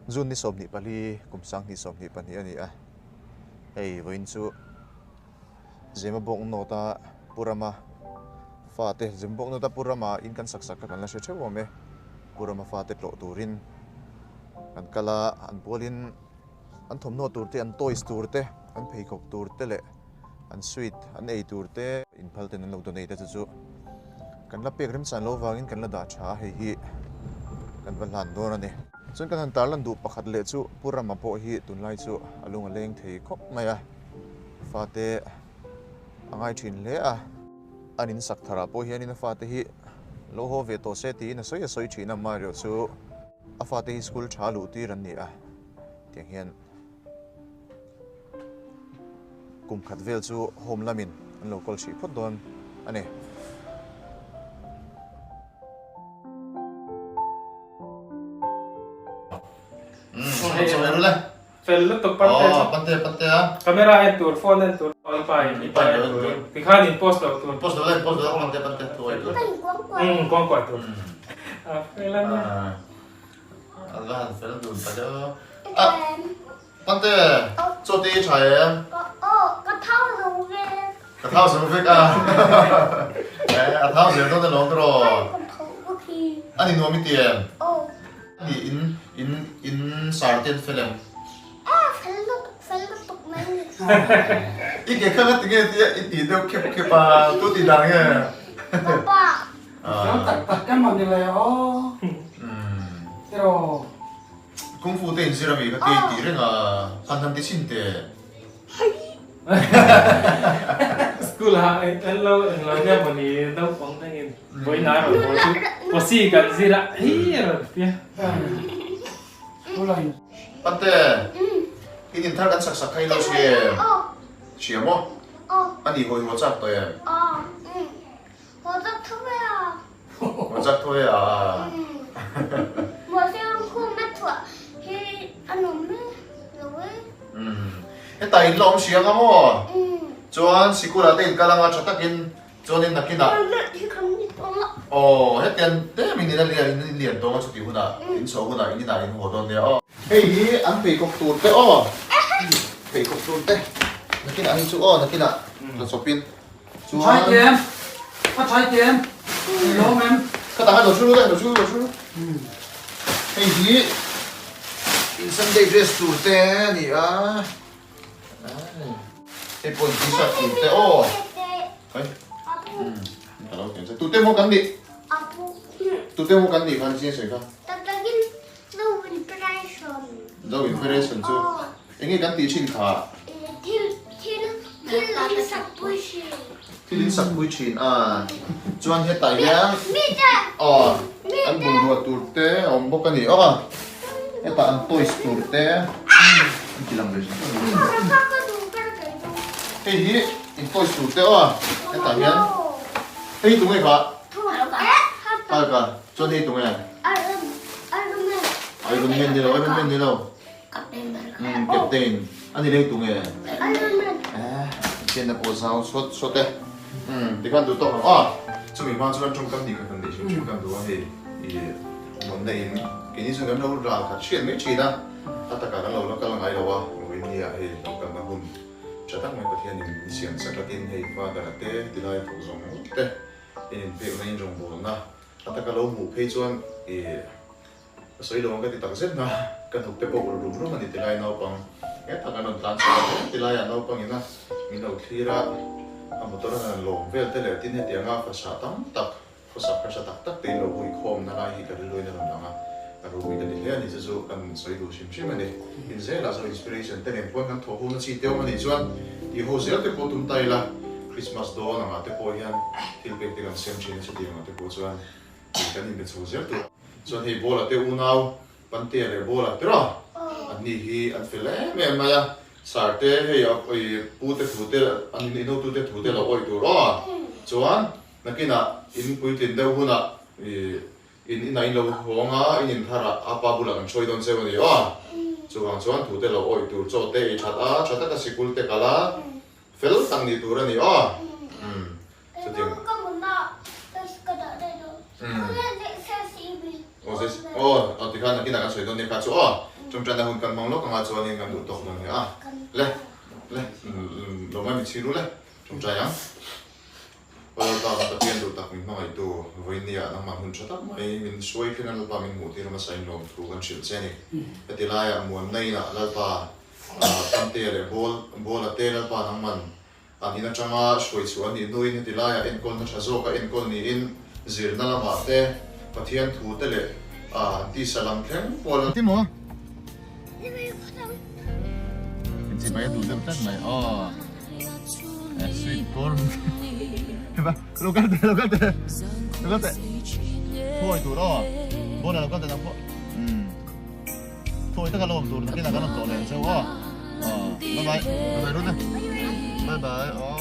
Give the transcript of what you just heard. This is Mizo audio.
June ni 24 kum 2022 a ni a, hei vawiin chu Zemabawk North-a Pu Rama fate, Zemabawk North-a Pu Rama in kan sak sak kha kan la hre theuh awm e, Pu Rama fate tlawh turin kan kal a, an pualin an thawmhnaw tur te, an toys tur te, an pheikhawk tur te leh an sweet an ei tur te inphal ten an lo donate a chu chu kan la pek remchan lo vangin kan la dah tha a hei hi kan va hlan dawn a ni. Chuan kan han tarlan duh pakhat leh chu Pu Rama pawh hi tunlai chu a lung a leng thei khawp mai a, fate a ngai thin hle a, an in sak tharah pawh hianin a fate hi lo haw ve tawh se tiin a sawi a sawi thin a, amaherawh chu a fate hi school tha luh tir an ni a, tiang hian. Kum khat vel chu home lamin an lo kawl hrih phawt dawn a ni. Fel lutuk pante chu. Pante pante a. Camera en tur, phone en tur, i pa in i pa en tur in tikhan in post loh tur. Post loh post loh pante pante thuai tur. Umm kuangkuah tur. A fel a nia. An va han fel dun ta deuh a. Pante, chaw te i tha em? Aw, ka thau zo vek. Ka thau zo vek a. Eh, a thau zel dawn alawm tiraw? Ka thau vek hi. A ni nuam i ti em? Aw. A ni in in in sar te an fel em? Eh, fel lutuk, fel lutuk mai ni. I ke kha nga tinge tia i ti deuh khep khep a, tu ti dan nge? Papa. Fel tak tak em a ni le aw. Tiraw. Kung Fu te inzir ami kha kei tih reng a, han han ti chhin teh. School ah an lo eng lo nia mawni naupang dangin vawiin a rawn haw chu posi kan zir a hei a rawn ti a. Pante, in inthar kan sak sak kha i lo hria em? Hria maw? A ni hawi haw chak tawh em? Haw chak tho e a. Haw chak tho e a. Mahse an khum a chhuah hi a nuam mai lo e. Hetah in la awm hria anga maw? Chuan sikul ah te in kal anga tha takin chuanin nakinah. Aw hetiang tlem in in a lian in lian tawng a chutih hunah in chhuah hunah in inah in haw dawn nia aw. Hei hi an pheikhawk tur te aw. Pheikhawk tur te nakinah hi chu aw nakinah la chawpin. Chai kem a chai kem lawm em ka tanga lo thu lo thu lo thu hei hi in Sunday dress tur te ani a hei pawh t-shirt tur te aw hei ka lo ken tu te maw kan nih tu te maw kan nih khan chiang sawi kha zo inspiration chu Enge kan tih thin kha? Thil thil thil in sak pui thin. Thil in sak pui thin a. Chuan hetah hian aw an bungrua tur te a awm bawk a ni aw. Hetah an toys tur te an ti lang ve hrim hrim a ni. Hei hi in toys tur te aw hetah hian hei hi tunge kha? Halka chuan hei tunge? Iron Man ni lo Iron Man ni lo. Umm Captain a ni lei tunge? Eh chen na pawh zau sawt sawt e. Umm tikhan duh tawk ang aw. Chumi hma chuan tawngkam ni kha kan neih hrim hrim kan duh a hei i rawn na in keini chuan kan lo ral khat hriat mai thin a, a takah kan lo la kal ngai lo a, Vawinia hei tawngkam na hun tha tak mai Pathianin min siam chak atin hei Father a te tilai thawk zawng te in inpekna in rawngbawlna a taka lo hmuh phei chuan i Ka sawi lo ang ka ti tak zet na, ka hnuk te pawh ur rum rum a ni tilai naupang nge tak an rawn tlan chhuah a hle tilaiah naupang ina min lo thlir a, a motor an han lawm vel te leh tin hetianga fasa tam tak khawsak harsa tak tak te in lo hui khawm na lai hi ka rilruin a rawn lang a, ka ropui ka ti hle a ni chu chu kan sawi duh hrim hrim a ni. In zelah zo inspiration te nen pawhin kan thawh hun a chi te awm a nih chuan tih ho zel te pawh tum ta ila, Christmas dawn angah te pawh hian thil pek te kan sem thin a chutiang ah te pawh chuan tih kan inbe chho zel tur. Chuan hei Bawla te unau Pantea leh Bawla te rawh an ni hi an fel em em mai a, Sir te hei pu te thu te an in inotu te thu te lo awih tur aw. Chuan nakinah in puitlin deuh hunah in inah in lo hawng a, in intharah a pa bulah kan hruai dawn cheu a ni aw. Chuvang chuan thu te lo awih tur chaw te ei that a, tha taka sikul te kal a, fel tak ni tur a ni aw. Chutiang. Aw, tikhan nakinah kan sawi dawn nia kha chu aw. Ṭawngṭaina hun kan hmang lawk anga chuanin kan duh tawk dawn nia. Le, le, lo mai mit chhiru le, ṭawngṭai ang. Aw Lalpa kan Pathian duh tak min hmangaihtu, vawinia nangmah hmun ṭha tak mai min hruai thleng a Lalpa min hmuh tir hmasa in lawmthu kan hrilh che a ni. Heti laiah muanna inah Lalpa Tamtea leh Bawl, Bawla te Lalpa nangman An in atanga hruai chhuah a nih hnuin heti laiah enkawlna tha zawka enkawl niin zirna lamah te, Pathian thu te leh an tisa lam thleng pawh a ti maw? Inchibai a duh deuh tlat mai aw. Sweet corn lo kal teh lo kal teh lo kal teh thawi tur aw bawla lo kal teh nang pawh Thawi taka lo awm tur nakinah kan rawn tawh leh ang cheu aw. Aw, bye bye. Bye bye Runa. Bye bye aw.